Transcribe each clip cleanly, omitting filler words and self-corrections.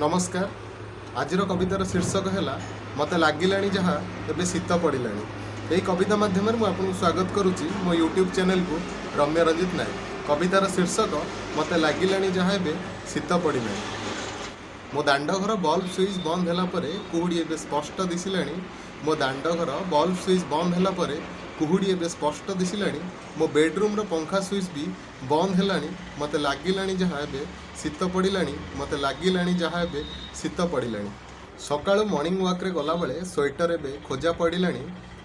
ନମସ୍କାର। ଆଜିର କବିତାର ଶୀର୍ଷକ ହେଲା "ମୋତେ ଲାଗିଲାଣି ଯାହା ଏବେ ଶୀତ ପଡ଼ିଲାଣି"। ଏହି କବିତା ମାଧ୍ୟମରେ ମୁଁ ଆପଣଙ୍କୁ ସ୍ୱାଗତ କରୁଛି ମୋ ୟୁଟ୍ୟୁବ୍ ଚ୍ୟାନେଲକୁ, ରମ୍ୟ ରଞ୍ଜିତ ନାୟକ। କବିତାର ଶୀର୍ଷକ "ମୋତେ ଲାଗିଲାଣି ଯାହା ଏବେ ଶୀତ ପଡ଼ିଲାଣି"। ମୋ ଦାଣ୍ଡ ଘର ବଲ୍ବ ସୁଇଚ୍ ବନ୍ଦ ହେଲା ପରେ କୁହୁଡ଼ି ଏବେ ସ୍ପଷ୍ଟ ଦିଶିଲାଣି। ମୋ ଦାଣ୍ଡ ଘର ବଲ୍ବ ସୁଇଚ୍ ବନ୍ଦ ହେଲା ପରେ କୁହୁଡ଼ି ଏବେ ସ୍ପଷ୍ଟ ଦିଶିଲାଣି। ମୋ ବେଡ଼ରୁମ୍ର ପଙ୍ଖା ସୁଇଚ୍ ବି ବନ୍ଦ ହେଲାଣି। ମୋତେ ଲାଗିଲାଣି ଯାହା ଏବେ ଶୀତ ପଡ଼ିଲାଣି। ମୋତେ ଲାଗିଲାଣି ଯାହା ଏବେ ଶୀତ ପଡ଼ିଲାଣି। ସକାଳୁ ମର୍ଣ୍ଣିଂ ୱାକ୍ରେ ଗଲାବେଳେ ସ୍ୱେଟର ଏବେ ଖୋଜା ପଡ଼ିଲାଣି।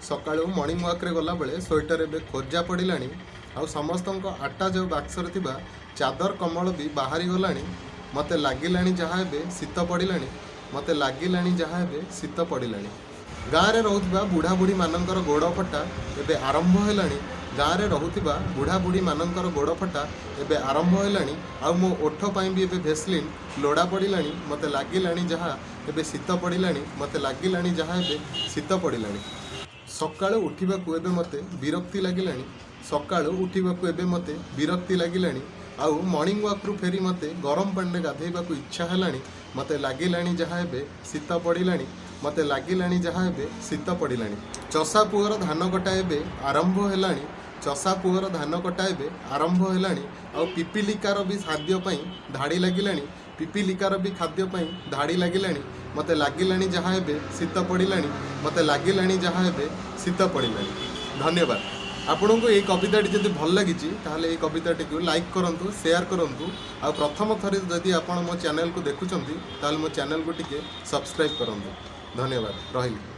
ସକାଳୁ ମର୍ଣ୍ଣିଂ ୱାକ୍ରେ ଗଲାବେଳେ ସ୍ୱେଟର ଏବେ ଖୋଜା ପଡ଼ିଲାଣି। ଆଉ ସମସ୍ତଙ୍କ ଆଟାଜ ବାକ୍ସରେ ଥିବା ଚାଦର କମ୍ବଳ ବି ବାହାରି ଗଲାଣି। ମୋତେ ଲାଗିଲାଣି ଯାହା ଏବେ ଶୀତ ପଡ଼ିଲାଣି। ମୋତେ ଲାଗିଲାଣି ଯାହା ଏବେ ଶୀତ ପଡ଼ିଲାଣି। ଗାଁରେ ରହୁଥିବା ବୁଢ଼ା ବୁଢ଼ୀମାନଙ୍କର ଗୋଡ଼ ଫଟା ଏବେ ଆରମ୍ଭ ହେଲାଣି। ଗାଁରେ ରହୁଥିବା ବୁଢ଼ା ବୁଢ଼ୀମାନଙ୍କର ଗୋଡ଼ ଫଟା ଏବେ ଆରମ୍ଭ ହେଲାଣି। ଆଉ ମୋ ଓଠ ପାଇଁ ବି ଏବେ ଭେସଲିନ୍ ଲୋଡ଼ା ପଡ଼ିଲାଣି। ମୋତେ ଲାଗିଲାଣି ଯାହା ଏବେ ଶୀତ ପଡ଼ିଲାଣି। ମୋତେ ଲାଗିଲାଣି ଯାହା ଏବେ ଶୀତ ପଡ଼ିଲାଣି। ସକାଳୁ ଉଠିବାକୁ ଏବେ ମୋତେ ବିରକ୍ତି ଲାଗିଲାଣି। ସକାଳୁ ଉଠିବାକୁ ଏବେ ମୋତେ ବିରକ୍ତି ଲାଗିଲାଣି। ଆଉ ମର୍ଣ୍ଣିଂ ୱାକ୍ରୁ ଫେରି ମୋତେ ଗରମ ପାଣିରେ ଗାଧେଇବାକୁ ଇଚ୍ଛା ହେଲାଣି। ମୋତେ ଲାଗିଲାଣି ଯାହା ଏବେ ଶୀତ ପଡ଼ିଲାଣି। ମୋତେ ଲାଗିଲାଣି ଯାହା ଏବେ ଶୀତ ପଡ଼ିଲାଣି। ଚଷା ପୁଅର ଧାନ କଟା ଏବେ ଆରମ୍ଭ ହେଲାଣି। ଚଷା ପୁଅର ଧାନ କଟା ଏବେ ଆରମ୍ଭ ହେଲାଣି। ଆଉ ପିପିଲିକାର ବି ଖାଦ୍ୟ ପାଇଁ ଧାଡ଼ି ଲାଗିଲାଣି। ପିପିଲିକାର ବି ଖାଦ୍ୟ ପାଇଁ ଧାଡ଼ି ଲାଗିଲାଣି। ମୋତେ ଲାଗିଲାଣି ଯାହା ଏବେ ଶୀତ ପଡ଼ିଲାଣି। ମୋତେ ଲାଗିଲାଣି ଯାହା ଏବେ ଶୀତ ପଡ଼ିଲାଣି। ଧନ୍ୟବାଦ। ଆପଣଙ୍କୁ ଏଇ କବିତାଟି ଯଦି ଭଲ ଲାଗିଛି, ତାହେଲେ ଏଇ କବିତାଟିକୁ ଲାଇକ୍ କରନ୍ତୁ, ସେୟାର କରନ୍ତୁ। ଆଉ ପ୍ରଥମ ଥରେ ଯଦି ଆପଣ ମୋ ଚ୍ୟାନେଲକୁ ଦେଖୁଛନ୍ତି, ତାହେଲେ ମୋ ଚ୍ୟାନେଲକୁ ଟିକେ ସବସ୍କ୍ରାଇବ୍ କରନ୍ତୁ। ଧନ୍ୟବାଦ, ରହିଲି।